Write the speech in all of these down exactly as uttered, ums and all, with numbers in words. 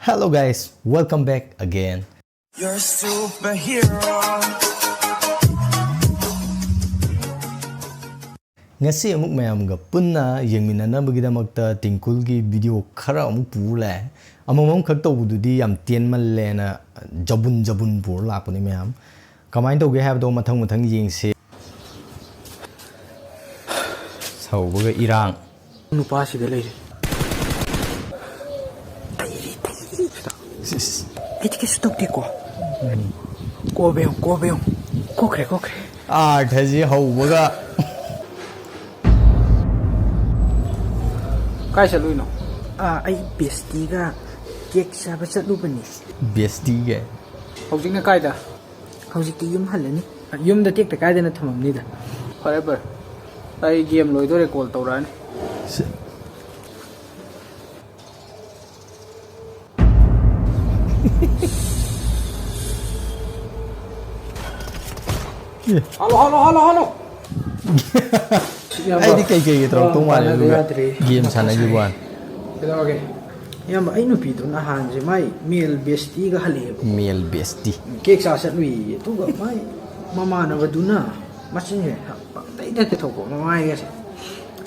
Hello guys, welcome back again. You're a superhero. ꯉꯁꯤ ꯑꯃꯨꯛ ꯃꯌꯥꯝꯒ ꯄꯨꯟꯅ ꯌꯦꯡꯃꯤꯟꯅꯅꯕꯒꯤꯗꯃꯛꯇ ꯇꯤꯡꯀꯨꯜꯒꯤ video ꯈꯔ ꯑꯃꯨꯛ ꯄꯨꯔ ꯂꯥꯛꯑꯦ꯫ ꯑꯃꯃꯝ ꯈꯛ ꯇꯧꯕꯗꯨꯗꯤ ꯌꯥꯝ ꯇꯦꯟꯃꯜꯂꯦꯅ ꯖꯕꯨꯟ ꯖꯕꯨꯟ ꯄꯨꯔ ꯂꯥꯛꯄꯅꯤ ꯃꯌꯥꯝ꯫ ꯀꯃꯥꯏꯅ ꯇꯧꯒꯦ ꯍꯥꯏꯕꯗꯣ ꯃꯊꯪ ꯃꯊꯪ ꯌꯦꯡꯁꯦ꯫ ꯁꯧꯕꯒ ꯏꯔꯥꯡ꯫ ꯅꯨꯄꯥꯁꯤꯗ ꯂꯩꯔꯦ꯫ ꯇꯩꯔꯤ, ꯇꯩꯔꯤ꯫ ꯁꯤꯗ꯫ ꯁꯤꯁ꯫ ꯑꯩꯗꯤ ꯀꯩꯁꯨ ꯇꯧꯗꯦꯀꯣ꯫ ꯀꯣꯕꯦꯌꯣ, ꯀꯣꯕꯦꯌꯣ꯫ ꯀꯣꯛꯈ꯭ꯔꯦ, ꯀꯣꯛꯈ꯭ꯔꯦ꯫ ꯑꯥꯔꯊꯁꯤ ꯍꯧꯕꯒ꯫ ꯀꯥꯏ ꯆꯠꯂꯨꯏꯅꯣ? ꯑꯥ, ꯑꯩ ꯕꯦꯁꯇꯤꯒ ꯀꯦꯛ ꯆꯥꯕ ꯆꯠꯂꯨꯕꯅꯤ꯫ ꯕꯦꯁꯇꯤꯒ? ꯍꯧꯖꯤꯛꯅ ꯀꯥꯏꯗ? ꯍꯧꯖꯤꯛꯇꯤ ꯌꯨꯝ ꯍꯜꯂꯅꯤ꯫ ꯌꯨꯝꯗ ꯇꯦꯛꯇ ꯀꯥꯏꯗꯅ ꯊꯝꯃꯝꯅꯤꯗ꯫ ꯐꯔꯦ, ꯐꯔꯦ꯫ ꯑꯩ ꯒꯦꯝ ꯂꯣꯏꯗꯣꯔꯦ, ꯀꯣꯜ ꯇꯧꯔꯛꯑꯅꯤ꯫ ꯁꯤ-, ꯍꯜꯂꯣ, ꯍꯜꯂꯣ, ꯍꯜꯂꯣ, ꯍꯜꯂꯣ꯫ ꯑꯩꯗꯤ ꯀꯩ ꯀꯩꯒꯤ ꯇꯧꯔꯛꯇꯧ ꯃꯥꯜꯂꯦ, ꯇꯥꯟꯅꯗ ꯑꯗꯨꯒ ꯌꯥꯗ꯭ꯔꯦ꯫ ꯒꯦꯝ ꯁꯥꯟꯅꯈꯤꯕ ꯋꯥꯅꯤ꯫ ꯀꯩꯗꯧꯔꯒꯦ? ꯏꯌꯥꯝꯕ, ꯑꯩ ꯅꯨꯄꯤꯗꯣ ꯅꯍꯥꯟꯁꯦ ꯃꯥꯏ ꯃꯦꯜ ꯕꯦꯁꯇꯤꯒ ꯍꯜꯂꯛꯑꯦꯕ꯫ ꯃꯦꯜ ꯕꯦꯁꯇꯤ꯫ ꯀꯦꯛ ꯆꯥ ꯆꯠꯂꯨꯏꯌꯦ, ꯑꯗꯨꯒ ꯃꯥꯏ ꯃꯃꯥꯟꯅꯕꯗꯨꯅ ꯃꯆꯤꯟꯁꯦ ꯄꯪꯇꯩꯗ ꯇꯩꯊꯣꯛꯄ, ꯃꯃꯥꯏꯒꯁꯦ꯫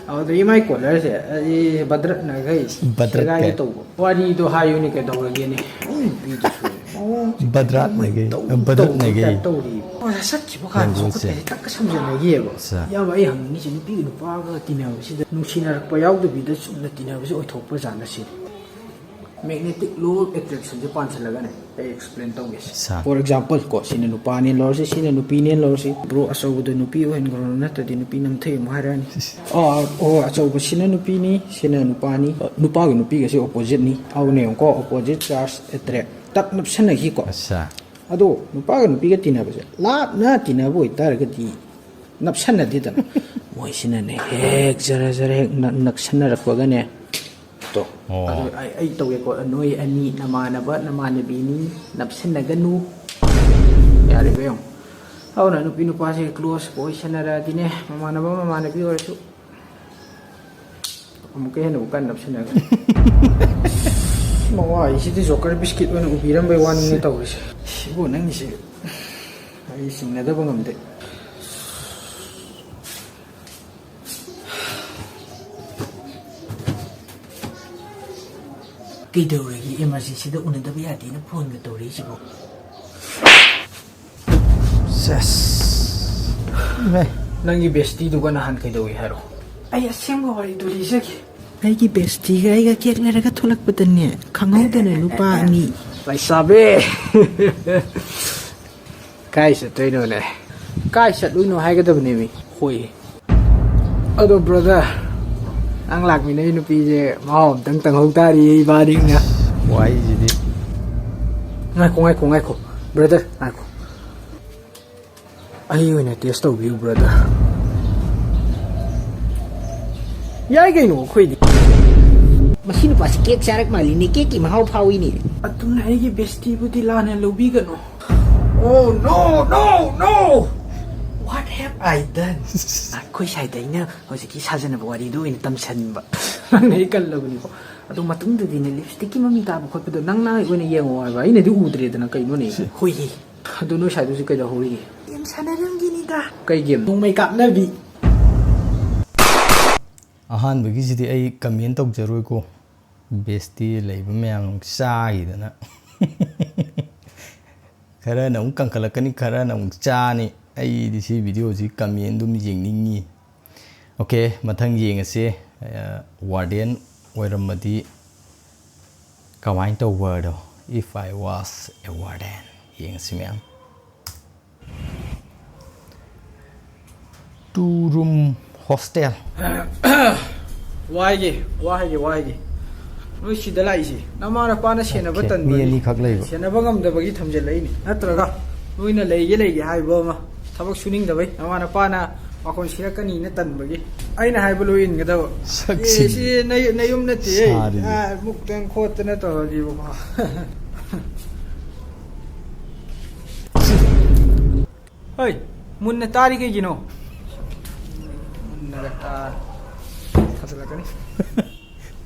ꯑꯗꯨꯗꯒꯤ ꯃꯥꯏ ꯀꯣꯂꯔꯁꯦ ꯑꯩ ꯕꯗ꯭ꯔꯠꯅꯈꯩ ꯕꯗ꯭ꯔꯠꯀ꯫ ꯁꯦꯒꯥꯏꯒꯦ ꯇꯧꯕ꯫ ꯋꯥꯔꯤꯗꯣ ꯍꯥꯏꯌꯨꯅꯦ, ꯀꯩꯗꯧꯔꯒꯦꯅꯦ? ꯑꯩ ꯅꯨꯄꯤꯗꯨꯁꯨ ꯃꯑꯣꯡꯁꯦ ꯕꯗ꯭ꯔꯥꯠꯅꯈꯩ꯫ ꯇꯧ-, ꯕꯗ꯭ꯔꯠꯅꯈꯩ꯫ ꯇꯧꯕꯒꯤ type ꯇꯧꯔꯤ꯫ ꯃꯥꯁꯦ ꯆꯠꯈꯤꯕ ꯀꯥꯟꯗ ꯂꯦꯡꯒꯣꯜꯁꯦ꯫ ꯆꯥꯎꯈꯠꯄꯁꯦ ꯇꯛꯀ ꯁꯝꯖꯟꯅꯈꯤꯑꯕ꯫ ꯑꯠꯆꯥ꯫ ꯏꯌꯥꯝꯕ, ꯑꯩ ꯍꯪꯅꯤꯡꯉꯤꯁꯦ, ꯅꯨꯄꯤꯒ ꯅꯨꯄꯥꯒ ꯇꯤꯟꯅꯕꯁꯤꯗ ꯅꯨꯡꯁꯤꯅꯔꯛꯄ ꯌꯥꯎꯗꯕꯤꯗ ꯆꯨꯝꯅ ꯇꯤꯟꯅꯕꯁꯦ ꯑꯣꯏꯊꯣꯛꯄ ꯖꯥꯠꯂ ꯁꯤꯅꯤ꯫ Magnetic law of attractionꯁꯦ ꯄꯥꯟꯁꯤꯜꯂꯒꯅꯦ, ꯑꯩ explain ꯇꯧꯒꯦꯁꯦ꯫ ꯑꯠꯆꯥ꯫ For example ꯀꯣ, ꯁꯤꯅ ꯅꯨꯄꯥꯅꯦ ꯂꯧꯔꯁꯤ, ꯁꯤꯅ ꯅꯨꯄꯤꯅꯦ ꯂꯧꯔꯁꯤ꯫ Bro, ꯑꯆꯧꯕꯗꯣ ꯅꯨꯄꯤ ꯑꯣꯏꯍꯟꯈ꯭ꯔꯣ, ꯅꯠꯇ꯭ꯔꯗꯤ ꯅꯨꯄꯤ ꯅꯝꯊꯩ ꯑꯃꯨꯛ ꯍꯥꯏꯔꯛꯑꯅꯤ꯫ ꯁꯤꯁ꯫ ꯑꯣ, ꯑꯣ, ꯑꯆꯧꯕꯁꯤꯅ ꯅꯨꯄꯤꯅꯤ, ꯁꯤꯅ ꯅꯨꯄꯥꯅꯤ꯫ ꯅꯨꯄꯥꯒ ꯅꯨꯄꯤꯒꯁꯦ oppositeꯅꯤ꯫ ꯑꯧꯅꯦ ꯌꯦꯡꯉꯨꯀꯣ, opposite charge attract꯫ ꯇꯛ ꯅꯞꯁꯟꯅꯈꯤꯀꯣ꯫ ꯑꯠꯆꯥ꯫ ꯑꯗꯣ ꯅꯨꯄꯥꯒ ꯅꯨꯄꯤꯒ ꯇꯤꯟꯅꯕꯁꯦ, ꯂꯥꯞꯅ ꯇꯤꯟꯅꯕ ꯑꯣꯏꯇꯥꯔꯒꯗꯤ ꯅꯞꯁꯟꯅꯗꯦꯗꯅ꯫ ꯃꯣꯏꯁꯤꯅꯅꯦ ꯍꯦꯛ ꯖꯔ ꯖꯔ ꯍꯦꯛ ꯅꯛ-, ꯅꯛꯁꯟꯅꯔꯛꯄꯒꯅꯦ꯫ ꯇꯣ꯫ ꯑꯣ꯫ ꯑꯗꯣ ꯑꯩ, ꯑꯩ ꯇꯧꯒꯦꯀꯣ꯫ ꯅꯣꯏ ꯑꯅꯤ ꯅꯃꯥꯟꯅꯕ ꯅꯃꯥꯟꯅꯕꯤꯅꯤ, ꯅꯞꯁꯟꯅꯒꯅꯨ꯫ ꯌꯥꯔꯤꯕ ꯌꯦꯡꯉꯣ꯫ ꯑꯗꯨꯅ ꯅꯨꯄꯤ ꯅꯨꯄꯥꯁꯦ close ꯑꯣꯏꯁꯟꯅꯔꯛꯑꯗꯤꯅꯦ, ꯃꯃꯥꯟꯅꯕ ꯃꯃꯥꯟꯅꯕꯤ ꯑꯣꯏꯔꯁꯨ ꯑꯃꯨꯛꯀ ꯍꯦꯟꯅ ꯑꯃꯨꯛ ꯀꯟꯅ ꯅꯞꯁꯟꯅꯒꯅꯤ꯫ ꯃꯋꯥꯁꯤꯗꯤ ꯖꯣꯀꯔ ꯕꯤꯁꯀꯤꯠ ꯑꯣꯏꯅ ꯎꯕꯤꯔꯝꯕꯩ ꯋꯥꯅꯤꯅꯦ ꯇꯧꯔꯤꯁꯦ꯫ ꯁꯤꯕꯨ ꯅꯪꯒꯤꯁꯦ ꯑꯩ ꯆꯤꯡꯅꯗꯕ ꯉꯝꯗꯦ꯫ ꯀꯩꯗꯧꯔꯒꯦ? ꯏꯃꯥꯔꯖꯦꯟꯁꯤꯗ ꯎꯅꯗꯕ ꯌꯥꯗꯦꯅ ꯐꯣꯟꯒ ꯇꯧꯔꯛꯏꯁꯤꯕꯣ? ꯁꯦꯁ꯫ ꯏꯃꯥꯏ꯫ ꯅꯪꯒꯤ ꯕꯦꯁꯇꯤꯗꯨꯒ ꯅꯍꯥꯟ ꯀꯩꯗꯧꯏ ꯍꯥꯏꯔꯣ? ꯑꯩ ꯑꯁꯦꯡꯕ ꯋꯥꯔꯤꯗꯨ ꯂꯤꯖꯒꯦ꯫ ꯑꯩꯒꯤ ꯕꯦꯁꯇꯤꯒ ꯑꯩꯒ ꯀꯦꯛ ꯂꯩꯔꯒ ꯊꯣꯛꯂꯛꯄꯗꯅꯦ, ꯈꯪꯍꯧꯗꯅ ꯅꯨꯄꯥ ꯑꯅꯤ꯫ ꯂꯩꯁꯥꯕꯤ! ꯀꯥꯏ ꯆꯠꯇꯣꯏꯅꯣꯅꯦ? ꯀꯥꯏ ꯆꯠꯂꯨꯏꯅꯣ ꯍꯥꯏꯒꯗꯕꯅꯦꯃꯤ꯫ ꯍꯣꯏ꯫ ꯑꯗꯣ brother, ꯅꯪ ꯂꯥꯛꯃꯤꯟꯅꯩ ꯅꯨꯄꯤꯁꯦ ꯃꯍꯥꯎ ꯑꯝꯇꯪ ꯇꯪꯍꯧ ꯇꯥꯔꯤꯌꯦ ꯏꯕꯥꯅꯤꯅ꯫ ꯋꯥꯍꯩꯁꯤꯗꯤ꯫ ꯉꯥꯏꯈꯣ, ꯉꯥꯏꯈꯣ, ꯉꯥꯏꯈꯣ꯫ Brother, ꯉꯥꯏꯈꯣ꯫ ꯑꯩ ꯑꯣꯏꯅ test ꯇꯧꯕꯤꯌꯨ, brother꯫ ꯌꯥꯏ ꯀꯩꯅꯣ, ꯑꯩꯈꯣꯏꯗꯤ꯫ ꯃꯁꯤ ꯅꯨꯄꯥꯁꯤ ꯀꯦꯛ ꯆꯥꯔꯛ ꯃꯥꯜꯂꯤꯅꯦ, ꯀꯦꯛꯀꯤ ꯃꯍꯥꯎ ꯐꯥꯎꯏꯅꯦ꯫ ꯑꯗꯨꯅ ꯑꯩꯒꯤ ꯕꯦꯁꯇꯤꯕꯨꯗꯤ ꯂꯥꯟꯅ ꯂꯧꯕꯤꯒꯅꯨ꯫ Oh, no, no, no! What have I done? ꯑꯩꯈꯣꯏ ꯁꯥꯏꯗ ꯑꯩꯅ ꯍꯧꯖꯤꯛꯀꯤ ꯁꯥꯖꯅꯕ ꯋꯥꯔꯤꯗꯣ ꯑꯣꯏꯅ ꯇꯝꯁꯟꯕ꯫ ꯅꯪꯅ ꯍꯦꯛ ꯀꯜꯂꯕꯅꯤꯀꯣ꯫ ꯑꯗꯣ ꯃꯇꯨꯡꯗꯗꯤꯅꯦ, ꯂꯤꯞꯁꯇꯤꯛꯀꯤ ꯃꯃꯤ ꯇꯥꯕ ꯈꯣꯠꯄꯗꯣ ꯅꯪꯅ ꯑꯣꯏꯅ ꯌꯦꯡꯉꯣ ꯍꯥꯏꯕ, ꯑꯩꯅꯗꯤ ꯎꯗ꯭ꯔꯦꯗꯅ, ꯀꯩꯅꯣꯅꯦ? ꯁꯤ꯫ ꯍꯣꯏꯌꯦ꯫ ꯑꯗꯨ ꯅꯣꯏ ꯁꯥꯏꯗꯨꯁꯨ ꯀꯩꯗꯧꯍꯧꯔꯤꯒꯦ? ꯒꯦꯝ ꯁꯥꯟꯅꯔꯝꯒꯤꯅꯤꯗ꯫ ꯀꯩ ꯒꯦꯝ? ꯅꯣꯡꯃꯩ ꯀꯥꯞꯅꯕꯤ꯫ ꯑꯍꯥꯟꯕꯒꯤꯁꯤꯗꯤ ꯑꯩ comment ꯇꯧꯖꯔꯣꯏꯀꯣ, ꯕꯦꯁꯇꯤ ꯂꯩꯕ ꯃꯌꯥꯝ ꯆꯥꯈꯤꯗꯅ꯫ ꯈꯔꯅ ꯑꯃꯨꯛ ꯀꯟꯈꯠꯂꯛꯀꯅꯤ, ꯈꯔꯅ ꯑꯃꯨꯛ ꯆꯥꯅꯤ꯫ ꯑꯩꯗꯤ ꯁꯤ video ꯁꯤ comment ꯑꯗꯨꯝ ꯌꯦꯡꯅꯤꯡꯉꯤ꯫ Okay, ꯃꯊꯪ ꯌꯦꯡꯉꯁꯤ꯫ ꯑ, warden ꯑꯣꯏꯔꯝꯃꯗꯤ ꯀꯃꯥꯏꯅ ꯇꯧꯕꯗꯣ? If I was a warden꯫ ꯌꯦꯡꯉꯁꯤ ꯃꯌꯥꯝ꯫ Two room hostel꯫ ꯋꯥ ꯍꯥꯏꯒꯦ, ꯋꯥ ꯍꯥꯏꯒꯦ, ꯋꯥ ꯍꯥꯏꯒꯦ꯫ ꯅꯣꯏ ꯁꯤꯗ ꯂꯥꯛꯏꯁꯦ ꯅꯃꯥ ꯅꯄꯥꯅ ꯁꯦꯟꯅꯕ Okay, ꯃꯤ ꯇꯟꯕꯒꯤ, ꯑꯅꯤꯈꯛ ꯂꯩꯕ꯫ ꯁꯦꯟꯅꯕ ꯉꯝꯗꯕꯒꯤ ꯊꯝꯖꯤꯜꯂꯛꯏꯅꯤ, ꯅꯠꯇ꯭ꯔꯒ ꯅꯣꯏꯅ ꯂꯩꯒꯦ ꯂꯩꯒꯦ ꯍꯥꯏꯕ ꯑꯃ, ꯊꯕꯛ ꯁꯨꯅꯤꯡꯗꯕꯩ, ꯅꯃꯥ ꯅꯄꯥꯅ ꯄꯥꯈꯣꯟ ꯁꯤꯔꯛꯀꯅꯤꯅ ꯇꯟꯕꯒꯤ꯫ ꯑꯩꯅ ꯍꯥꯏꯕ ꯂꯣꯏ ꯏꯟꯒꯗꯕ꯫ ꯁꯛꯁꯤꯡ ꯑꯦ, ꯁꯤ ꯅ-, ꯅꯌꯨꯝ ꯅꯠꯇꯦ꯫ ꯁꯥꯔꯤꯁꯦ꯫ ꯑꯥ, ꯃꯨꯛꯇꯪ ꯈꯣꯠꯇꯅ ꯇꯧꯔꯗꯤꯕꯀꯣ꯫ ꯍꯣꯏ, ꯃꯨꯟꯅ ꯇꯥꯔꯤ ꯀꯩꯒꯤꯅꯣ? ꯃꯨꯟꯅꯒ ꯇꯥ-, ꯊꯥꯖꯤꯜꯂꯛꯀꯅꯤ꯫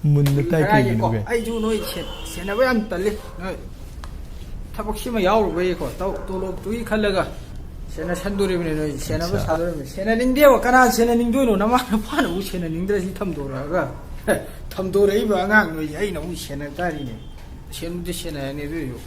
ꯃꯨꯟꯅ ꯇꯥꯏ꯫ ꯀꯔꯥꯏꯒꯤꯀꯣ? ꯀꯩꯒꯤꯅꯣ ꯀꯩ? ꯑꯩꯁꯨ ꯅꯣꯏ ꯁꯦ-, ꯁꯦꯟꯅꯕ ꯌꯥꯝ ꯇꯜꯂꯤ꯫ ꯅꯣꯏ ꯊꯕꯛꯁꯤꯃ ꯌꯥꯎꯔꯨꯕꯩꯀꯣ, ꯇꯧ-, ꯇꯣꯂꯣꯞꯇꯨꯒꯤ ꯈꯜꯂꯒ ꯁꯦꯟꯅꯁꯟꯗꯣꯔꯤꯕꯅꯤ, ꯅꯣꯏ ꯁꯦꯟꯅꯕ ꯑꯠꯆꯥ꯫ ꯁꯥꯗꯣꯔꯤꯕꯅꯤ꯫ ꯁꯦꯟꯅꯅꯤꯡꯗꯦꯕ, ꯀꯅꯥ ꯁꯦꯟꯅꯅꯤꯡꯗꯣꯏꯅꯣ? ꯅꯃꯥ ꯅꯄꯥꯅ ꯑꯃꯨꯛ ꯁꯦꯟꯅꯅꯤꯡꯗ꯭ꯔꯁꯤ ꯊꯝꯗꯣꯔꯛꯑꯒ꯫ ꯊꯝꯗꯣꯔꯛꯏꯕ ꯑꯉꯥꯡ ꯅꯣꯏꯁꯦ ꯑꯩꯅ ꯑꯃꯨꯛ ꯁꯦꯟꯅ ꯇꯥꯔꯤꯅꯦ꯫ ꯁꯦꯟꯕꯨꯗꯤ ꯁꯦꯟꯅꯔꯅꯤ ꯑꯗꯨ ꯑꯣꯏꯁꯨ꯫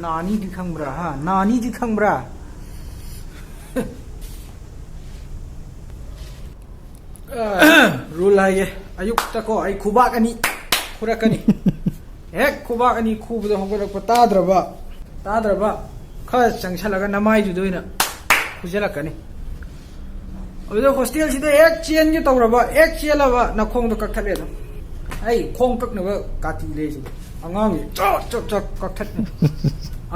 ꯅꯥꯅꯤꯗꯤ ꯈꯪꯕ꯭ꯔꯥ, ꯍꯥ? ꯅꯥꯅꯤꯗꯤ ꯈꯪꯕ꯭ꯔꯥ? ꯔꯨꯜ ꯍꯥꯏꯒꯦ, ꯑꯌꯨꯛꯇꯀꯣ ꯑꯩ ꯈꯨꯕꯥꯛ ꯑꯅꯤ ꯈꯨꯔꯛꯀꯅꯤ꯫ ꯍꯦꯛ ꯈꯨꯕꯥꯛ ꯑꯅꯤ ꯈꯨꯕꯗ ꯍꯧꯒꯠꯂꯛꯄ ꯇꯥꯗ꯭ꯔꯕ, ꯇꯥꯗ꯭ꯔꯕ, ꯈꯔ ꯆꯪꯁꯜꯂꯒ ꯅꯃꯥꯏꯗꯨꯗ ꯑꯣꯏꯅ ꯈꯨꯖꯜꯂꯛꯀꯅꯤ꯫ ꯑꯗꯨꯗ ꯍꯣꯁꯇꯦꯜꯁꯤꯗ ꯍꯦꯛ ꯆꯦꯟꯒꯦ ꯇꯧꯔꯕ, ꯍꯦꯛ ꯆꯦꯜꯂꯕ ꯅꯈꯣꯡꯗꯣ ꯀꯛꯊꯠꯂꯦ ꯑꯗꯨꯝ꯫ ꯑꯩ ꯈꯣꯡ ꯀꯛꯅꯕ ꯀꯥꯇꯤ ꯂꯩꯔꯤꯁꯤꯗꯤ꯫ ꯑꯉꯥꯡꯁꯤ ꯆꯞ ꯆꯞ ꯆꯞ ꯀꯛꯊꯠꯅꯤ꯫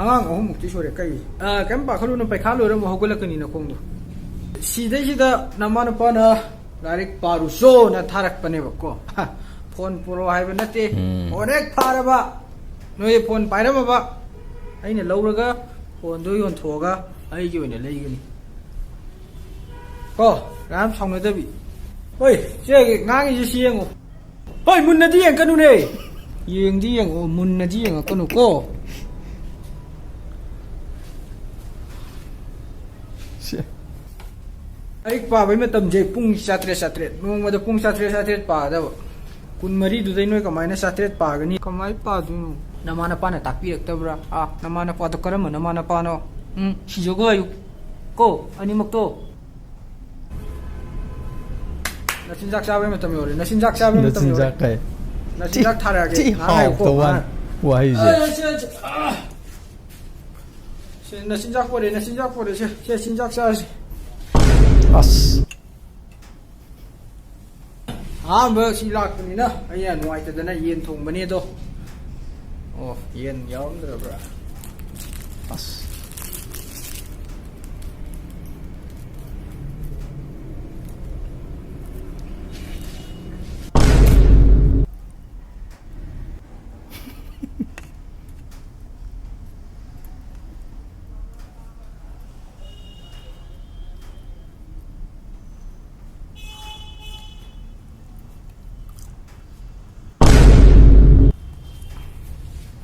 ꯑꯉꯥꯡ ꯑꯍꯨꯝꯃꯨꯛꯇꯤ ꯁꯨꯔꯦ ꯀꯛꯏꯁꯦ꯫ ꯑ, ꯀꯩꯝ ꯄꯥꯈꯠꯂꯨꯅꯨ, ꯄꯩꯈꯥ ꯂꯣꯏꯔ ꯑꯃꯨꯛ ꯍꯧꯒꯠꯂꯛꯀꯅꯤ ꯅꯈꯣꯡꯗꯣ꯫ ꯁꯤꯗꯩꯁꯤꯗ ꯅꯃꯥ ꯅꯄꯥꯅ ꯂꯥꯏꯔꯤꯛ ꯄꯥꯔꯨꯆꯣꯅ ꯊꯥꯔꯛꯄꯅꯦꯕꯀꯣ꯫ ꯐꯣꯟ ꯄꯨꯔꯛꯑꯣ ꯍꯥꯏꯕ ꯅꯠꯇꯦ꯫ ꯎꯝ꯫ ꯐꯣꯟ ꯍꯦꯛ ꯐꯥꯔꯕ, ꯅꯣꯏ ꯐꯣꯟ ꯄꯥꯏꯔꯝꯃꯕ, ꯑꯩꯅ ꯂꯧꯔꯒ ꯐꯣꯟꯗꯣ ꯌꯣꯟꯊꯣꯛꯑꯒ ꯑꯩꯒꯤ ꯑꯣꯏꯅ ꯂꯩꯒꯅꯤ꯫ ꯀꯣ, ꯌꯥꯝ ꯁꯥꯎꯅꯗꯕꯤ꯫ ꯍꯣꯏ, ꯆꯦꯒꯤ ꯉꯥꯡꯉꯤꯁꯦ ꯁꯤ ꯌꯦꯡꯉꯣ꯫ ꯍꯣꯏ, ꯃꯨꯟꯅꯗꯤ ꯌꯦꯡꯀꯅꯨꯅꯦ꯫ ꯌꯦꯡꯗꯤ ꯌꯦꯡꯉꯣ, ꯃꯨꯟꯅꯗꯤ ꯌꯦꯡꯉꯛꯀꯅꯨ ꯀꯣ꯫ ꯁꯦ꯫ ꯂꯥꯏꯔꯤꯛ ꯄꯥꯕꯩ ꯃꯇꯝꯁꯦ ꯄꯨꯡ ꯆꯥꯇ꯭ꯔꯦꯠ, ꯆꯥꯇ꯭ꯔꯦꯠ꯫ ꯅꯣꯡꯃꯗ ꯄꯨꯡ ꯆꯥꯇ꯭ꯔꯦꯠ, ꯆꯥꯇ꯭ꯔꯦꯠ ꯄꯥꯒꯗꯕ꯫ ꯀꯨꯟꯃꯔꯤꯗꯨꯗꯩ ꯅꯣꯏ ꯀꯃꯥꯏꯅ ꯆꯥꯇ꯭ꯔꯦꯠ ꯄꯥꯒꯅꯤ? ꯀꯃꯥꯏꯅ ꯄꯥꯗꯣꯏꯅꯣ? ꯅꯃꯥ ꯅꯄꯥꯅ ꯇꯥꯛꯄꯤꯔꯛꯇꯕ꯭ꯔꯥ? ꯑꯥ, ꯅꯃꯥ ꯅꯄꯥꯗꯣ ꯀꯔꯝꯕ ꯅꯃꯥ ꯅꯄꯥꯅꯣ? ꯎꯝ, ꯁꯤꯖꯒꯣ ꯍꯥꯏꯌꯨ꯫ ꯀꯣ, ꯑꯅꯤꯃꯛꯇꯣ꯫ ꯅꯆꯤꯟꯖꯥꯛ ꯆꯥꯕꯩ ꯃꯇꯝ ꯌꯧꯔꯦ꯫ ꯅꯆꯤꯟꯖꯥꯛ ꯆꯥꯕꯩ ꯃꯇꯝ ꯌꯧꯔꯦ꯫ ꯅꯆꯤꯟꯖꯥꯛ ꯀꯥꯏ? ꯅꯆꯤꯟꯖꯥꯛ ꯊꯤ-, ꯊꯥꯔꯛꯑꯒꯦ꯫ ꯊꯤ ꯉꯥꯏꯍꯥꯛ ꯉꯥꯏꯌꯨꯀꯣ, ꯍꯥꯎꯇ ꯋꯥꯅꯤ, ꯉꯥꯏꯍꯥꯛ꯫ ꯋꯥꯍꯩꯁꯦ꯫ ꯑꯦ, ꯁꯦ, ꯁꯦ, ꯑꯥ꯫ ꯁꯦ, ꯅꯆꯤꯟꯖꯥꯛ ꯄꯣꯔꯦ, ꯅꯆꯤꯟꯖꯥꯛ ꯄꯣꯔꯦ꯫ ꯁꯦ, ꯁꯦ, ꯆꯤꯟꯖꯥꯛ ꯆꯥꯔꯁꯤ꯫ ꯑꯁ꯫ ꯑꯍꯥꯟꯕ ꯁꯤ ꯂꯥꯛꯄꯅꯤꯅ ꯑꯩꯅ ꯅꯨꯡꯉꯥꯏꯇꯗꯅ ꯌꯦꯟ ꯊꯣꯡꯕꯅꯦ ꯑꯗꯣ꯫ ꯑꯣ, ꯌꯦꯟ ꯌꯥꯎꯔꯝꯗ꯭ꯔꯕ꯭ꯔꯥ? ꯑꯁ꯫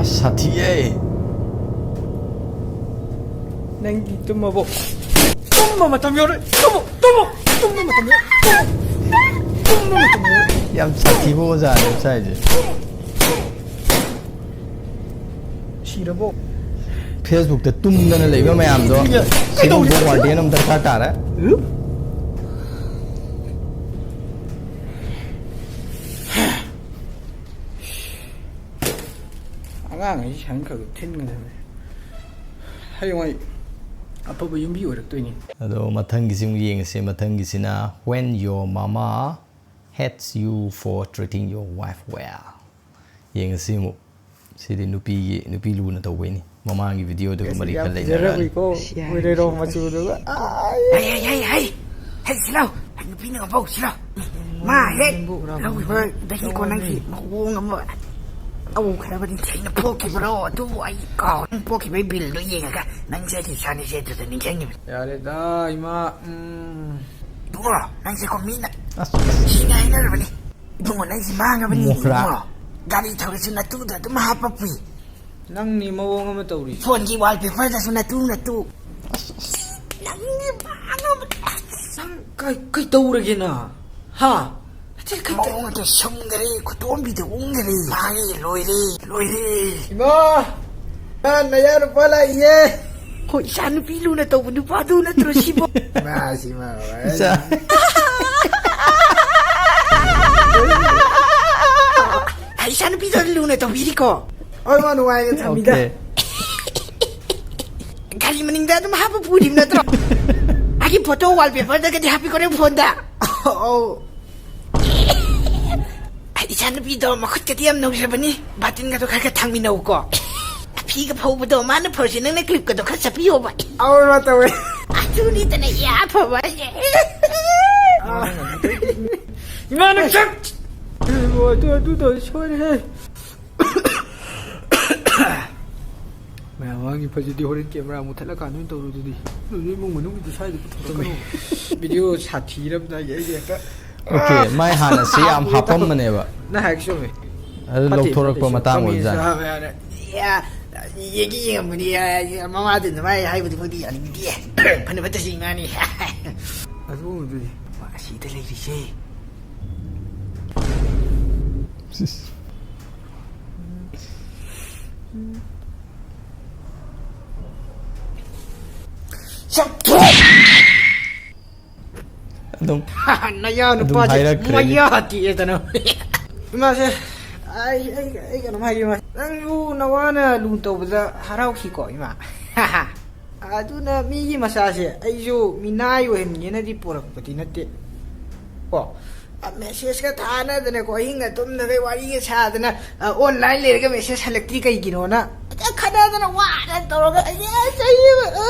ꯑꯁ, ꯁꯥꯊꯤꯌꯦ꯫ ꯅꯪꯗꯤ ꯇꯨꯝꯃꯕꯣ? ꯇꯨꯝꯕ ꯃꯇꯝ ꯌꯧꯔꯦ꯫ ꯇꯨꯝꯃꯣ, ꯇꯨꯝꯃꯣ, ꯇꯨꯝꯕ ꯃꯇꯝ ꯌꯧꯔꯦ꯫ ꯇꯨꯝꯃꯣ, ꯇꯨꯝꯕ ꯃꯇꯝ ꯌꯧꯔꯦ꯫ ꯌꯥꯝ ꯁꯥꯊꯤꯕ ꯑꯣꯖꯥꯅꯦ ꯁꯥꯏꯁꯦ꯫ ꯁꯤꯔꯕꯣ? Facebook-ꯇ ꯇꯨꯝꯗꯅ ꯂꯩꯕ ꯃꯌꯥꯝꯗꯣ ꯀꯩꯗꯧꯔꯤ? ꯁꯤꯒꯨꯝꯕ warden ꯑꯃ ꯗꯔꯀꯥꯔ ꯇꯥꯔꯦ꯫ ꯑꯉꯥꯡꯈꯩꯁꯤ ꯁꯪ ꯈꯔ ꯈꯔ ꯊꯤꯟꯒꯗꯕꯅꯤ꯫ ꯍꯌꯦꯡꯋꯥꯏ ꯑꯐꯕ ꯌꯨꯝꯕꯤ ꯑꯣꯏꯔꯛꯇꯣꯏꯅꯤ꯫ ꯑꯗꯣ ꯃꯊꯪꯒꯤꯁꯤ ꯑꯃꯨꯛ ꯌꯦꯡꯉꯁꯤ꯫ ꯃꯊꯪꯒꯤꯁꯤꯅ When Your Mama Hates You for Treating Your Wife Well꯫ ꯌꯦꯡꯉꯁꯤ ꯑꯃꯨꯛ꯫ ꯁꯤꯗꯤ ꯅꯨꯄꯤꯒꯤ, ꯅꯨꯄꯤ ꯂꯨꯅ ꯇꯧꯕꯩꯅꯤ꯫ ꯃꯃꯥꯡꯒꯤ video-ꯗꯨꯒ ꯃꯔꯤ ꯌꯥꯝ ꯈꯔ ꯂꯩꯅꯔꯛꯑꯅꯤ꯫ ꯐꯖꯔꯝꯃꯤꯀꯣ꯫ ꯑꯁ, ꯌꯥꯔꯦ꯫ ꯎꯔꯦꯔꯣ ꯃꯆꯨꯗꯨꯒ꯫ ꯑꯥꯏ꯫ ꯍꯩ, ꯍꯩ, ꯍꯩ, ꯍꯩ꯫ ꯍꯩ, ꯁꯤꯂꯥꯎ꯫ ꯍꯩ, ꯅꯨꯄꯤꯅ ꯉꯥꯎꯕꯧ, ꯁꯤꯂꯥꯎ꯫ ꯃꯥ ꯍꯦꯛ ꯅꯦꯝꯕꯣꯛ ꯂꯥꯎ꯫ ꯂꯧꯈꯤꯕꯗꯒꯤꯀꯣ ꯅꯪꯁꯤ ꯃꯑꯣꯡ ꯑꯃ ꯇꯧꯈ꯭ꯔꯕꯅꯤ꯫ ꯊꯦꯡꯅ ꯄꯣꯛꯈꯤꯕ꯭ꯔꯣ? ꯑꯗꯨꯕꯨ ꯑꯩ ꯀꯥꯎ-, ꯅꯪ ꯄꯣꯛꯈꯤꯕꯩ bill-ꯗꯣ ꯌꯦꯡꯉꯒ ꯅꯪꯁꯦ ꯑꯩꯒꯤ ꯏꯆꯥꯅꯤꯁꯦ ꯑꯗꯨꯗ ꯅꯤꯡꯁꯤꯡꯉꯤꯕꯅꯤ꯫ ꯌꯥꯔꯦꯗ, ꯏꯃꯥ꯫ ꯎꯝ꯫ ꯏꯕꯨꯡꯉꯣ, ꯅꯪꯁꯦꯀꯣ ꯃꯤꯅ ꯑꯁ꯫ ꯊꯤꯅ ꯍꯥꯏꯅꯔꯕꯅꯤ꯫ ꯏꯕꯨꯡꯉꯣ, ꯅꯪꯁꯤ ꯃꯥꯡꯉꯕꯅꯤ, ꯃꯣꯍ꯭ꯔꯥ꯫ ꯏꯕꯨꯡꯉꯣ꯫ ꯒꯥꯔꯤ ꯊꯧꯔꯁꯨ ꯅꯇꯨꯗ ꯑꯗꯨꯝ ꯍꯥꯞꯄ ꯄꯨꯏ꯫ ꯅꯪꯅꯤ ꯃꯑꯣꯡ ꯑꯃ ꯇꯧꯔꯤꯁꯦ꯫ Phone-ꯒꯤ wallpaper-ꯗꯁꯨ ꯅꯇꯨ, ꯅꯇꯨ꯫ ꯅꯪꯗꯤ ꯃꯥꯡꯉꯕꯅꯤ꯫ ꯅꯪ ꯀꯩ, ꯀꯩ ꯇꯧꯔꯒꯦ ꯅꯪ? ꯍꯥ? ꯅꯠꯇꯦ, ꯀꯩ ꯇꯧ- ꯃꯑꯣꯡ ꯑꯗꯨ ꯁꯨꯝꯈꯔꯦ, ꯈꯨꯇꯣꯝꯕꯤꯗ ꯎꯪꯈꯔꯦ꯫ ꯃꯥꯡꯉꯦ, ꯂꯣꯏꯔꯦ, ꯂꯣꯏꯔꯦ꯫ ꯏꯃꯥ! ꯅꯌꯥ ꯅꯨꯄꯥ ꯂꯥꯛꯏꯌꯦ꯫ ꯍꯣꯏ, ꯏꯆꯥ ꯅꯨꯄꯤ ꯂꯨꯅ ꯇꯧꯕ ꯅꯨꯄꯥꯗꯨ ꯅꯠꯇ꯭ꯔꯣ ꯁꯤꯕꯣ? ꯃꯥ ꯁꯤ ꯃꯥ ꯏꯆꯥ꯫ ꯄꯤꯗꯣ ꯂꯨꯅ ꯇꯧꯕꯤꯔꯤꯀꯣ꯫ ꯍꯣꯏ, ꯃꯥ ꯅꯨꯡꯉꯥꯏꯅ ꯊꯝꯃꯤꯗ꯫ ꯑꯣꯀꯦ꯫ ꯒꯥꯔꯤ ꯃꯅꯤꯡꯗ ꯑꯗꯨꯝ ꯍꯥꯞꯄ ꯄꯨꯔꯤꯕ ꯅꯠꯇ꯭ꯔꯣ? ꯑꯩꯒꯤ ꯐꯣꯇꯣ ꯋꯥꯜꯄꯦꯄꯔꯗꯒꯗꯤ ꯍꯥꯞꯄꯤꯀꯣ ꯅꯪ ꯐꯣꯟꯗ꯫ ꯑꯧ꯫ ꯏꯆꯥꯅꯨꯄꯤꯗꯣ ꯃꯈꯨꯠꯀꯗꯤ ꯌꯥꯝ ꯅꯧꯖꯕꯅꯤ꯫ ꯕꯥꯇꯤꯟꯒꯗꯣ ꯈꯔ ꯈꯔ ꯊꯥꯡꯃꯤꯟꯅꯧꯀꯣ꯫ ꯐꯤꯒ ꯐꯧꯕꯗꯣ ꯃꯥꯅ ꯐꯧꯔꯁꯤ, ꯅꯪꯅ ꯀ꯭ꯂꯤꯞꯀꯗꯣ ꯈꯔ ꯆꯞꯄꯤꯌꯣꯕ꯫ ꯑꯧ, ꯃꯥ ꯇꯧꯋꯦ꯫ ꯑꯗꯨꯅꯤꯗꯅ ꯏꯌꯥ ꯐꯕ ꯍꯥꯏꯁꯦ꯫ ꯏꯃꯥ, ꯅꯪ ꯆꯠ-, ꯑꯗꯨ, ꯑꯗꯨ ꯇꯧꯔꯗꯤ ꯁꯣꯏꯔꯦꯍꯦ꯫ ꯃꯌꯥꯝ ꯃꯃꯥꯡꯒꯤ ꯐꯖꯗꯤ ꯍꯣꯔꯦꯟ ꯀꯦꯃꯦꯔꯥ ꯃꯨꯊꯠꯂꯀꯥꯟꯗ ꯑꯣꯏꯅ ꯇꯧꯔꯣ ꯑꯗꯨꯗꯤ꯫ ꯑꯗꯨꯗꯤ ꯏꯃꯨꯡ ꯃꯅꯨꯡꯒꯤꯗꯤ ꯁ꯭ꯋꯥꯏꯗ ꯄꯨꯊꯣꯛꯀꯅꯨ꯫ ꯚꯤꯗꯤꯑꯣ ꯁꯥꯊꯤꯔꯝꯗꯥꯏꯒꯤ ꯑꯩꯗꯤ ꯍꯦꯛꯇ, ꯑꯣꯀꯦ, ꯑꯥ! ꯃꯥꯏ ꯍꯥꯟꯅ ꯁꯤ ꯌꯥꯝ ꯍꯥꯞꯄꯝꯕꯅꯦꯕ꯫ ꯅꯪ ꯍꯥꯏ ꯆꯨꯝꯃꯦ꯫ ꯑꯗꯨ ꯐꯠꯇꯦ, ꯂꯧꯊꯣꯔꯛꯄ ꯐꯠꯇꯦ꯫ ꯃꯇꯥꯡ ꯀꯃꯦꯟꯁꯨ ꯑꯣꯏꯕꯖꯥꯠꯅꯤ꯫ ꯍꯥꯞꯄ ꯌꯥꯔꯦ꯫ ꯌꯦꯡꯒꯤ ꯌꯦꯡꯉꯝꯕꯅꯤ, ꯃꯃꯥꯗꯨꯅ ꯃꯥꯏ ꯍꯥꯏꯕꯗꯨ ꯐꯥꯎꯗꯤ ꯌꯥꯅꯤꯡꯗꯦ꯫ ꯐꯅ ꯐꯠꯇ ꯁꯤ ꯉꯥꯡꯅꯤ꯫ ꯑꯗꯨꯒꯨꯝꯕꯗꯨꯗꯤ ꯃꯥ ꯑꯁꯤꯗ ꯂꯩꯔꯤꯁꯦ꯫ ꯁꯤꯁ꯫ ꯆꯠꯈ꯭ꯔꯦ! ꯑꯗꯨꯝ ꯅꯌꯥ ꯑꯗꯨꯝ ꯅꯨꯄꯥꯁꯦ ꯍꯥꯏꯔꯛꯈ꯭ꯔꯦꯅꯦ꯫ ꯃꯌꯥ ꯇꯦꯛꯑꯦꯗꯅ꯫ ꯏꯃꯥꯁꯦ, ꯑꯩ, ꯑꯩ, ꯑꯩ ꯀꯩꯅꯣꯝ ꯍꯥꯏꯒꯦ, ꯏꯃꯥ꯫ ꯅꯪꯁꯨ ꯅꯋꯥꯅ ꯂꯨ ꯇꯧꯕꯗ ꯍꯔꯥꯎꯈꯤꯀꯣ, ꯏꯃꯥ? ꯑꯗꯨꯅ ꯃꯤꯒꯤ ꯃꯆꯥꯁꯦ ꯑꯩꯁꯨ ꯃꯤꯅꯥꯏ ꯑꯣꯏꯍꯟꯒꯦꯅꯗꯤ ꯄꯣꯔꯛꯄꯗꯤ ꯅꯠꯇꯦ꯫ ꯀꯣ? ꯑ, ꯃꯦꯁꯦꯖꯀ ꯊꯥꯅꯗꯅꯀꯣ, ꯑꯍꯤꯡꯒ ꯇꯨꯝꯗꯈꯩ ꯋꯥꯔꯤꯒ ꯁꯥꯗꯅ, ꯑ, ꯑꯣꯟꯂꯥꯏꯟ ꯂꯩꯔꯒ ꯃꯦꯁꯦꯖ ꯍꯜꯂꯛꯇ꯭ꯔꯤ ꯀꯩꯒꯤꯅꯣꯅ꯫ ꯈꯠꯅꯗꯅ ꯋꯥꯅ ꯇꯧꯔꯒ, ꯑꯩ, ꯑꯩ, ꯑꯩ, ꯑ,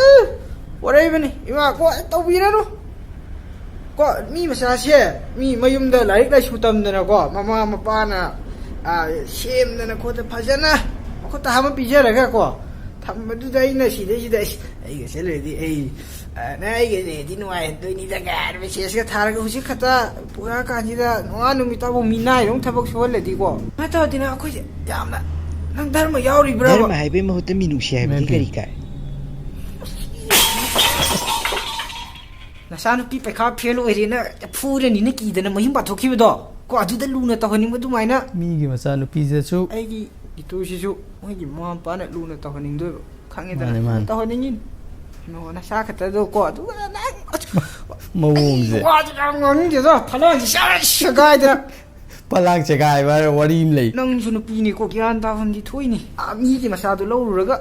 ꯄꯣꯔꯛꯏꯕꯅꯤ꯫ ꯏꯃꯥ, ꯀꯣ, ꯇꯧꯕꯤꯔꯅꯨ꯫ ꯀꯣ, ꯃꯤ ꯃꯆꯥꯁꯦ, ꯃꯤ ꯃꯌꯨꯝꯗ ꯂꯥꯏꯔꯤꯛ ꯂꯥꯏꯁꯨ ꯇꯝꯗꯅꯀꯣ, ꯃꯃꯥ ꯃꯄꯥꯅ, ꯑ, ꯁꯦꯝꯗꯅ ꯈꯣꯠꯇꯅ ꯐꯖꯅ ꯃꯈꯨꯠ ꯊꯥꯕ ꯄꯤꯖꯔꯒꯀꯣ, ꯊꯝꯕꯗꯨꯗ ꯑꯩꯅ ꯁꯤꯗꯩꯁꯤꯗ, "ꯑꯩꯁ, ꯑꯩꯒ ꯆꯠꯂꯨꯔꯗꯤ ꯑꯩ, ꯑ, ꯅꯪ ꯑꯩꯒ ꯂꯩꯔꯗꯤ ꯅꯨꯡꯉꯥꯏꯍꯟꯗꯣꯏꯅꯤꯗ" ꯀꯥꯏꯅ ꯃꯦꯁꯦꯖꯀ ꯊꯥꯔꯒ ꯍꯧꯖꯤꯛ ꯈꯛꯇ ꯄꯨꯔꯛꯑꯀꯥꯟꯁꯤꯗ ꯅꯋꯥ ꯅꯨꯃꯤꯠꯇꯕꯨ ꯃꯤꯅꯥꯏꯔꯣꯝ ꯊꯕꯛ ꯁꯨꯍꯜꯂꯗꯤꯀꯣ, ꯀꯃꯥꯏꯅ ꯇꯧꯔꯗꯤ ꯅꯪ ꯑꯩꯈꯣꯏꯁꯦ ꯌꯥꯝꯅ, ꯅꯪ ꯙꯔꯃ ꯌꯥꯎꯔꯤꯕ꯭ꯔꯕ? ꯙꯔꯃ ꯍꯥꯏꯕꯒꯤ ꯃꯍꯨꯠꯇ ꯃꯤꯅꯨꯡꯁꯤ ꯍꯥꯏꯕꯗꯤ ꯃꯦꯝꯕꯤ꯫ ꯀꯔꯤ ꯀꯥꯏ? ꯅꯆꯥꯅꯨꯄꯤ ꯄꯩꯈꯥ ꯐꯦꯜ ꯑꯣꯏꯔꯦꯅ ꯐꯨꯔꯅꯤꯅ ꯀꯤꯗꯅ ꯃꯌꯨꯝ ꯄꯥꯟꯊꯣꯛꯈꯤꯕꯗꯣ, ꯀꯣ, ꯑꯗꯨꯗ ꯂꯨꯅ ꯇꯧꯍꯟꯅꯤꯡꯕ ꯑꯗꯨꯃꯥꯏꯅ꯫ ꯃꯤꯒꯤ ꯃꯆꯥꯅꯨꯄꯤꯗꯁꯨ꯫ ꯑꯩꯒꯤ ꯏꯇꯨꯁꯤꯁꯨ ꯃꯣꯏꯒꯤ ꯃꯃꯥ ꯃꯄꯥꯅ ꯂꯨꯅ ꯇꯧꯍꯟꯅꯤꯡꯗꯣꯏꯕ, ꯈꯪꯉꯦꯗꯅ? ꯃꯥꯅꯦ, ꯃꯥꯅꯦ꯫ ꯇꯧꯍꯟꯅꯤꯡꯉꯤꯅꯤ꯫ ꯅꯣ, ꯅꯆꯥ ꯈꯛꯇꯗꯣ ꯀꯣ, ꯑꯗꯨꯒ ꯅꯪ, ꯃꯑꯣꯡꯁꯦ꯫ ꯑꯩ ꯋꯥꯁꯦ ꯌꯥꯝ ꯉꯥꯡꯅꯤꯡꯗꯦꯗ, ꯐꯅꯥꯁꯦ ꯁꯦꯒꯥꯏꯗꯅ꯫ ꯄꯂꯥꯡ ꯆꯦꯒꯥꯏꯕ ꯍꯥꯏꯔ ꯋꯥꯔꯤ ꯑꯃ ꯂꯩ꯫ ꯅꯪꯁꯨ ꯅꯨꯄꯤꯅꯤꯀꯣ, ꯒ꯭ꯌꯥꯟ ꯇꯥꯐꯝꯗꯤ ꯊꯣꯛꯏꯅꯦ꯫ ꯑꯥ, ꯃꯤꯒꯤ ꯃꯆꯥꯗꯣ ꯂꯧꯔꯨꯔꯒ꯫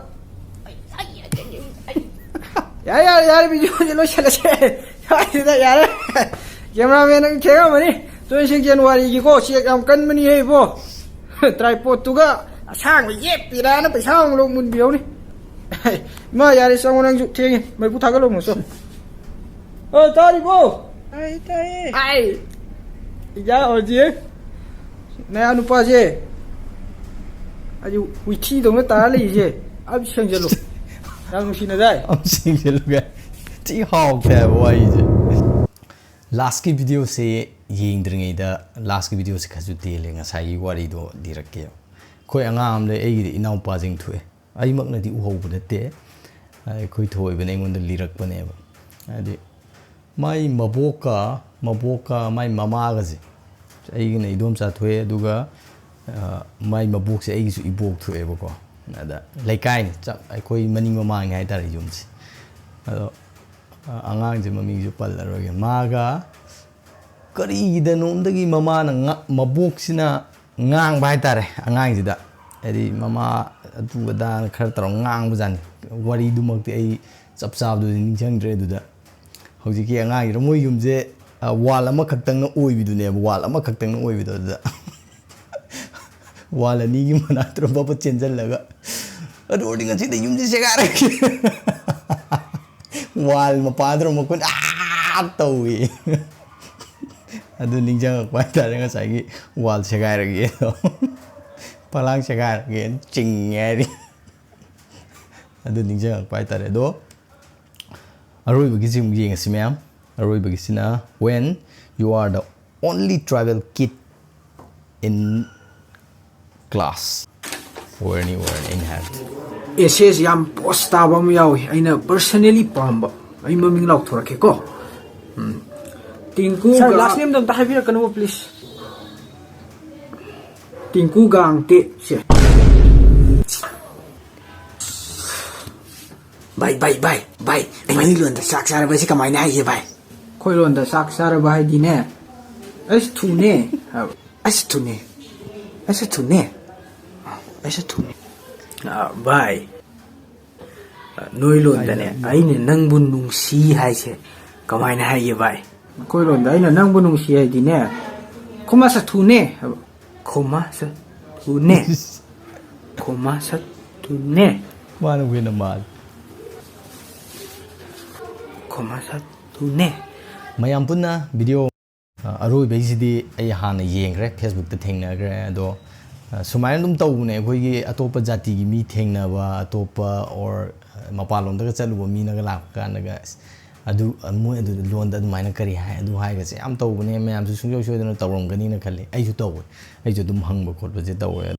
ꯌꯥꯔꯦ, ꯌꯥꯔꯦ, ꯌꯥꯔꯦ, ꯚꯤꯗꯤꯑꯣꯁꯦ ꯂꯣꯏꯁꯤꯜꯂꯁꯦ꯫ ꯁ꯭ꯋꯥꯏꯁꯤꯗ ꯌꯥꯔꯦ꯫ ꯀꯦꯃꯦꯔꯥꯃꯦꯟ ꯅꯪ ꯊꯦꯡꯉꯝꯃꯅꯤ꯫ ꯇ꯭ꯋꯦꯟꯇꯤ ꯁꯤꯛꯁ ꯖꯅꯋꯥꯔꯤꯒꯤꯀꯣ, ꯆꯦꯛ ꯌꯥꯝ ꯀꯟꯕꯅꯤꯍꯦ ꯏꯕꯣ꯫ ꯇ꯭ꯔꯥꯏꯄꯣꯠꯇꯨꯒ ꯑꯁꯥꯡꯕ ꯌꯦꯞꯄꯤꯔꯥꯅ ꯄꯩꯁꯥ ꯑꯃꯨꯛ ꯂꯧ ꯃꯨꯟꯕꯤꯔꯧꯅꯤ꯫ ꯏꯃꯥ, ꯌꯥꯔꯦ, ꯆꯪꯉꯣ, ꯅꯪꯁꯨ ꯊꯦꯡꯉꯦ꯫ ꯃꯩꯐꯨ ꯊꯥꯒꯠꯂꯣ ꯑꯃꯨꯛꯁꯨ꯫ ꯑ, ꯇꯥꯔꯤꯕꯣ? ꯇꯥꯏ, ꯇꯥꯏꯌꯦ꯫ ꯑꯥꯏ! ꯏꯌꯥ, ꯍꯧꯖꯤꯛ ꯅꯌꯥ ꯅꯨꯄꯥꯁꯦ ꯑꯩ ꯋꯤꯊꯤꯗꯧꯅ ꯇꯥꯔ ꯂꯩꯔꯤꯁꯦ, ꯑꯝ ꯁꯦꯡꯖꯜꯂꯨ꯫ ꯌꯥꯝ ꯅꯨꯡꯁꯤꯅꯗꯥꯏ? ꯑꯝ ꯁꯦꯡꯖꯜꯂꯨꯒꯦ꯫ ꯊꯤ ꯍꯥꯎꯇꯦ ꯍꯥꯏꯕ ꯋꯥꯔꯤꯁꯦ꯫ ꯂꯥꯁꯀꯤ ꯚꯤꯗꯤꯑꯣꯁꯦ ꯌꯦꯡꯗ꯭ꯔꯤꯉꯩꯗ, ꯂꯥꯁꯀꯤ ꯚꯤꯗꯤꯑꯣꯁꯦ ꯈꯔꯁꯨ ꯇꯦꯜꯂꯦ, ꯉꯁꯥꯏꯒꯤ ꯋꯥꯔꯤꯗꯣ ꯂꯤꯔꯛꯀꯦ꯫ ꯑꯩꯈꯣꯏ ꯑꯉꯥꯡ ꯑꯃ ꯂꯩ, ꯑꯩꯒꯤꯗꯤ ꯏꯅꯥꯎꯄꯥꯁꯤꯡ ꯊꯣꯛꯑꯦ꯫ ꯑꯩꯃꯛꯅꯗꯤ ꯎꯍꯧꯕ ꯅꯠꯇꯦ, ꯑꯩꯈꯣꯏ ꯊꯣꯏꯕꯅ ꯑꯩꯉꯣꯟꯗ ꯂꯤꯔꯛꯄꯅꯦꯕ꯫ ꯍꯥꯏꯗꯤ ꯃꯥꯏ ꯃꯕꯣꯛꯀ, ꯃꯕꯣꯛꯀ ꯃꯥꯏ ꯃꯃꯥꯒꯁꯦ, ꯑꯩꯒꯤꯅ ꯏꯗꯣꯝꯆꯥ ꯊꯣꯛꯑꯦ, ꯑꯗꯨꯒ, ꯑ, ꯃꯥꯏ ꯃꯕꯣꯛꯁꯦ ꯑꯩꯒꯤꯁꯨ ꯏꯕꯣꯛ ꯊꯣꯛꯑꯦꯕꯀꯣ꯫ ꯑꯗ ꯂꯩꯀꯥꯏꯅꯤ, ꯆꯞ ꯑꯩꯈꯣꯏ ꯃꯅꯤꯡ ꯃꯃꯥꯡꯅꯤ ꯍꯥꯏꯇꯥꯔꯦ ꯌꯨꯝꯁꯦ꯫ ꯑꯗꯣ, ꯑ, ꯑꯉꯥꯡꯁꯦ ꯃꯃꯤꯡꯁꯨ ꯄꯜꯂꯔꯣꯏꯒꯦ꯫ ꯃꯥꯒ ꯀꯔꯤꯒꯤꯗꯅꯣꯝꯗꯒꯤ ꯃꯃꯥꯅ ꯉ-, ꯃꯕꯣꯛꯁꯤꯅ ꯉꯥꯡꯕ ꯍꯥꯏꯇꯥꯔꯦ ꯑꯉꯥꯡꯁꯤꯗ꯫ ꯍꯥꯏꯗꯤ ꯃꯃꯥ ꯑꯗꯨ ꯑꯗꯥꯅ ꯈꯔ ꯇꯧꯔꯒ ꯉꯥꯡꯕꯖꯥꯠꯅꯤ꯫ ꯋꯥꯔꯤꯗꯨꯃꯛꯇꯤ ꯑꯩ ꯆꯞ ꯆꯥꯕꯗꯨꯗꯤ ꯅꯤꯡꯁꯤꯡꯗ꯭ꯔꯦ꯫ ꯑꯗꯨꯗ ꯍꯧꯖꯤꯛꯀꯤ ꯑꯉꯥꯡꯁꯤꯗ, ꯃꯣꯏ ꯌꯨꯝꯁꯦ, ꯑ, ꯋꯥꯜ ꯑꯃꯈꯛꯇꯪꯅ ꯑꯣꯏꯕꯤꯗꯨꯅꯦꯕ, ꯋꯥꯜ ꯑꯃꯈꯛꯇꯪꯅ ꯑꯣꯏꯕꯗꯣ꯫ ꯑꯗꯨꯗ ꯋꯥꯜ ꯑꯅꯤꯒꯤ ꯃꯅꯥꯛꯇ ꯕꯕ ꯆꯦꯟꯁꯤꯜꯂꯒ, "ꯑꯗꯨ ꯑꯣꯏꯔꯗꯤ ꯉꯁꯤꯗꯤ ꯌꯨꯝꯁꯦ ꯁꯦꯒꯥꯏꯔꯒꯦ"꯫ ꯋꯥꯜ ꯃꯄꯥꯗꯨꯅ ꯃꯈꯨꯟ "ꯑꯥ" ꯇꯧꯏ꯫ ꯑꯗꯨ ꯅꯤꯡꯁꯤꯡꯉꯛꯄ ꯍꯥꯏꯇꯥꯔꯦ, ꯉꯁꯥꯏꯒꯤ "ꯋꯥꯜ ꯁꯦꯒꯥꯏꯔꯒꯦ"ꯗꯣ꯫ "ꯐꯂꯥꯡ ꯁꯦꯒꯥꯏꯔꯒꯦꯅ" ꯆꯤꯡꯉꯦ ꯍꯥꯏꯔꯤ꯫ ꯑꯗꯨ ꯅꯤꯡꯁꯤꯡꯉꯛꯄ ꯍꯥꯏꯇꯥꯔꯦ꯫ ꯑꯗꯣ ꯑꯔꯣꯏꯕꯒꯤꯁꯤ ꯑꯃꯨꯛ ꯌꯦꯡꯉꯁꯤ ꯃꯌꯥꯝ꯫ ꯑꯔꯣꯏꯕꯒꯤꯁꯤꯅ, "When you are the only tribal kid in class, were you ever in hell?" Access ꯌꯥꯝ ꯄꯣꯁ ꯇꯥꯕ ꯑꯃ ꯌꯥꯎꯏ, ꯑꯩꯅ ꯄꯔꯁꯅꯦꯂꯤ ꯄꯥꯝꯕ꯫ ꯑꯩ ꯃꯃꯤꯡ ꯂꯥꯎꯊꯣꯔꯛꯀꯦꯀꯣ꯫ ꯎꯝ꯫ ꯇꯤꯡꯀꯨ ꯁꯥꯔ, ꯒꯥ-, ꯂꯥꯁ ꯅꯦꯝꯗꯣ ꯑꯝꯇ ꯍꯥꯏꯕꯤꯔꯛꯀꯅꯨ, ꯄ꯭ꯂꯤꯖ꯫ ꯇꯤꯡꯀꯨ ꯒꯥꯡꯇꯦ ꯁꯦ꯫ ꯚꯥꯏ, ꯚꯥꯏ, ꯚꯥꯏ, ꯚꯥꯏ, ꯑꯩ ꯃꯩꯇꯩꯂꯣꯟꯗ "ꯆꯥꯛ ꯆꯥꯔꯕ" ꯍꯥꯏꯁꯦ ꯀꯃꯥꯏꯅ ꯍꯥꯏꯒꯦ, ꯚꯥꯏ? ꯑꯩꯈꯣꯏ ꯂꯣꯟꯗ "ꯆꯥꯛ ꯆꯥꯔꯕ" ꯍꯥꯏꯗꯤꯅꯦ, ꯑꯩꯁ ꯊꯨꯅꯦ ꯍꯥꯏꯕ꯫ ꯑꯩꯁꯨ ꯊꯨꯅꯦ꯫ ꯑꯩꯁꯨ ꯊꯨꯅꯦ꯫ ꯑꯩꯁꯨ ꯊꯨꯅꯦ꯫ ꯑ, ꯚꯥꯏ, ꯅꯣꯏ ꯂꯣꯟꯗꯅꯦ, ꯑꯩꯅ ꯅꯪꯕꯨ ꯅꯨꯡꯁꯤ ꯍꯥꯏꯁꯦ ꯀꯃꯥꯏꯅ ꯍꯥꯏꯒꯦ, ꯚꯥꯏ? ꯑꯩꯈꯣꯏ ꯂꯣꯟꯗ ꯑꯩꯅ ꯅꯪꯕꯨ ꯅꯨꯡꯁꯤ ꯍꯥꯏꯗꯤꯅꯦ, ꯈꯣꯃꯥ ꯁꯥꯊꯨꯅꯦ ꯍꯥꯏꯕ꯫ ꯈꯣꯃꯥ ꯁꯥꯊꯨꯅꯦ꯫ ꯈꯣꯃꯥ ꯁꯥꯊꯨꯅꯦ꯫ ꯃꯥꯅꯕꯨ ꯍꯦꯟꯅ ꯃꯥꯜꯂꯤ꯫ ꯈꯣꯃꯥ ꯁꯥꯊꯨꯅꯦ꯫ ꯃꯌꯥꯝ ꯄꯨꯟꯅ video ꯑ, ꯑꯔꯣꯏꯕꯩꯁꯤꯗꯤ ꯑꯩ ꯍꯥꯟꯅ ꯌꯦꯡꯈ꯭ꯔꯦ, Facebook-ꯇ ꯊꯦꯡꯅꯈ꯭ꯔꯦ꯫ ꯑꯗꯣ, ꯑ, ꯁꯨꯃꯥꯏꯅ ꯑꯗꯨꯝ ꯇꯧꯕꯅꯦ, ꯑꯩꯈꯣꯏꯒꯤ ꯑꯇꯣꯞꯄ ꯖꯥꯇꯤꯒꯤ ꯃꯤ ꯊꯦꯡꯅꯕ, ꯑꯇꯣꯞꯄ or ꯃꯄꯥꯟꯂꯣꯝꯗꯒ ꯆꯠꯂꯨꯕ ꯃꯤꯅꯒ ꯂꯥꯛꯄ ꯀꯥꯟꯗꯒ, ꯑꯁ, ꯑꯗꯨ, ꯃꯣꯏ ꯑꯗꯨ ꯂꯣꯟꯗ ꯑꯗꯨꯃꯥꯏꯅ ꯀꯔꯤ ꯍꯥꯏ, ꯑꯗꯨ ꯍꯥꯏꯒꯁꯦ ꯌꯥꯝ ꯇꯧꯕꯅꯦ꯫ ꯃꯌꯥꯝꯁꯨ ꯁꯨꯡꯁꯣꯏ ꯁꯣꯏꯗꯅ ꯇꯧꯔꯝꯒꯅꯤꯅ ꯈꯜꯂꯤ꯫ ꯑꯩꯁꯨ ꯇꯧꯋꯦ, ꯑꯩꯁꯨ ꯑꯗꯨꯝ ꯍꯪꯕ ꯈꯣꯠꯄꯁꯦ ꯇꯧꯋꯦ꯫